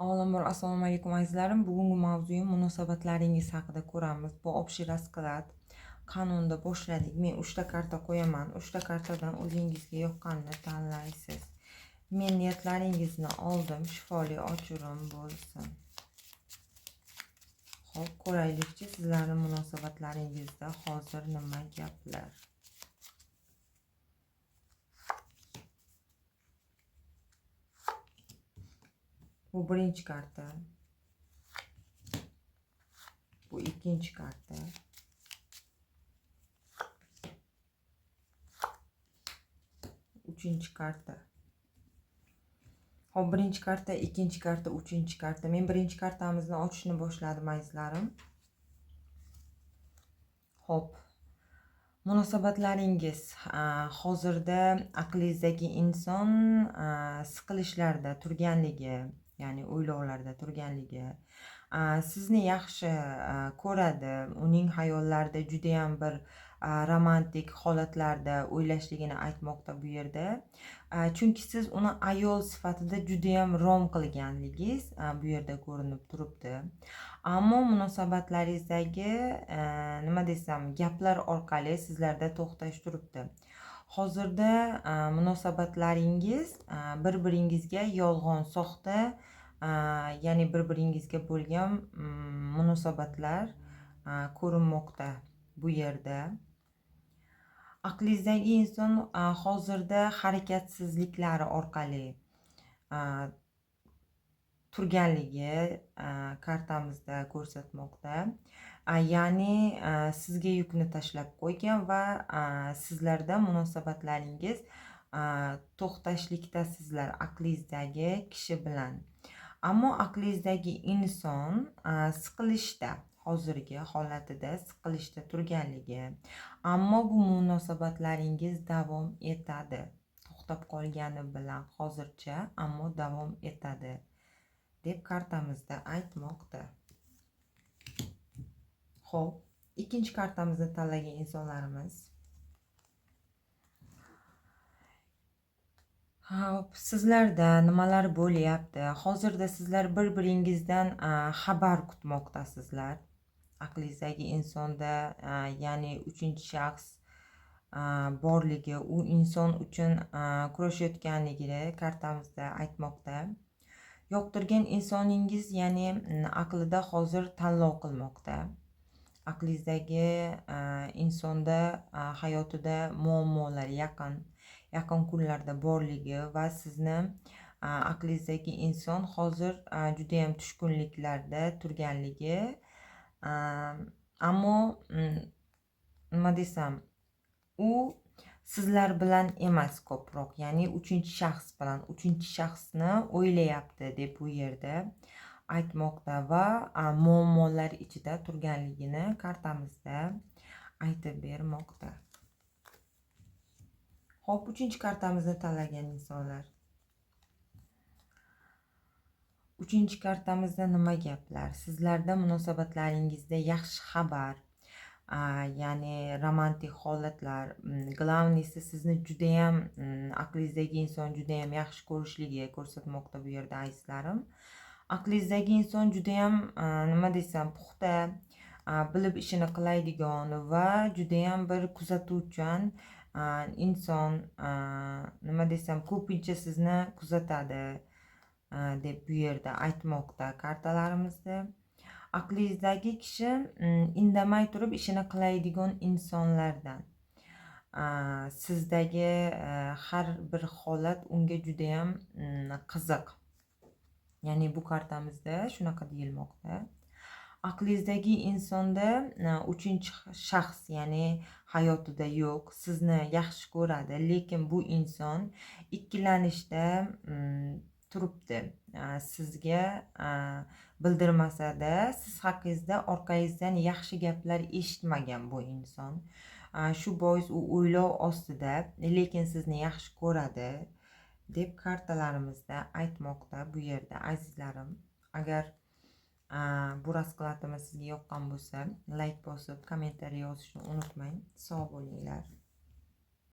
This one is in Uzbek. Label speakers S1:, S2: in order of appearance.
S1: Avvalambor, assalomu alaykum, azizlarim. Bugungi mavzuyim munosabatlaringiz haqida ko'ramiz. Bu общий расклад. Qanunda boshladik. Men 3 ta karta qo'yaman. 3 ta kartadan o'zingizga yoqqanini tanlaysiz. Men niyatlaringizni oldim. Shifoli ochirim bo'lsin. Xo'p, ko'raylikchi, sizlarning munosabatlaringizda hozir nima gaplar. Bu birinchi karta. Bu ikkinchi karta. Uchinchi karta. Xo'p, birinchi karta, ikkinchi karta, uchinchi karta. Men birinchi kartamizni ochishni boshladim, azizlarim. Xo'p. Munosabatlaringiz hozirda aqlingizdagi inson siqilishlarda turganligi, ya'ni o'ylovlarda turganligi, sizni yaxshi ko'radi. Uning xayollarida judayam bir romantik holatlarda o'ylashligini aytmoqda bu yerda. Chunki siz uni ayol sifatida judayam rom qilganligingiz bu yerda ko'rinib turibdi. Ammo munosabatlaringizdagi nima desam, gaplar orqali sizlarda to'xtash turibdi. Hozirda munosabatlaringiz bir-biringizga yolg'on, soxta, ya'ni bir-biringizga bo'lgan munosabatlar ko'rinmoqda bu yerda. Aqlingizdagi inson hozirda harakatsizliklari orqali turganligi kartamizda ko'rsatmoqda. Ya'ni sizga yukni tashlab qo'ygan va sizlarda munosabatlaringiz to'xtashlikdasizlar aqlingizdagi kishi bilan. Ammo aqlingizdagi inson siqilishda, hozirgi holatida siqilishda turganligi, ammo bu munosabatlaringiz davom etadi. To'xtab qolgani bilan hozircha, ammo davom etadi deb kartamizda aytmoqda. Xo'p, ikkinchi kartamizni tanlagan insonlarimiz. Xo'p, sizlarda nimalar bo'lyapti? Hozirda sizlar bir-biringizdan xabar kutmoqdasizlar. Aqlingizdagi insonda, ya'ni uchinchi shaxs borligi, u inson uchun kurashayotganligini kartamizda aytmoqda. Yoqtirgan insoningiz, ya'ni aqlida hozir tanlov qilmoqda. Aqlingizdagi insonda hayotida muammolar yaqin kunlarda borligi va sizni aqlingizdagi inson hozir judayam tushkunliklarda turganligi, ammo nima desam, u sizlar bilan emas ko'proq, ya'ni uchinchi shaxs bilan, uchinchi shaxsni o'ylayapti deb bu yerda aytmoqda va muammolar ichida turganligini kartamizda aytib bermoqda. Xo'p, uchinchi kartamizni tanlagan insonlar. Uchinchi kartamizda nima gaplar? Sizlarda munosabatlaringizda yaxshi xabar, ya'ni romantik holatlar, главныйsi sizni judayam aqlingizdagi inson judayam yaxshi ko'rishligi ko'rsatmoqda bu yerda, azizlarim. Aqlingizdagi inson judayam nima desam, puxta, bilib ishini qiladigan va judayam bir kuzatuvchan inson, nima desam, ko'pincha sizni kuzatadi deb bu yerda aytmoqda kartalarimizda. Aqlingizdagi kishi indamay turib ishini qiladigan insonlardan. Sizdagi har bir holat unga judayam qiziq. Ya'ni bu kartamizda shunaqa deyilmoqda. Aqlingizdagi insonda uchinchi shaxs, ya'ni hayotida yo'q, sizni yaxshi ko'radi, lekin bu inson ikkilanishda turibdi. Sizga bildirmasa-da, siz haqingizda orqangizdan yaxshi gaplar eshitmagan bu inson. Shu bois u o'ylov ostida, lekin sizni yaxshi ko'radi deb kartalarimizda aytmoqda bu yerda, azizlarim. Agar bu raskladimiz sizga yoqqan bo'lsa, like bosib, kommentariy yozishni unutmang. Sog' bo'linglar.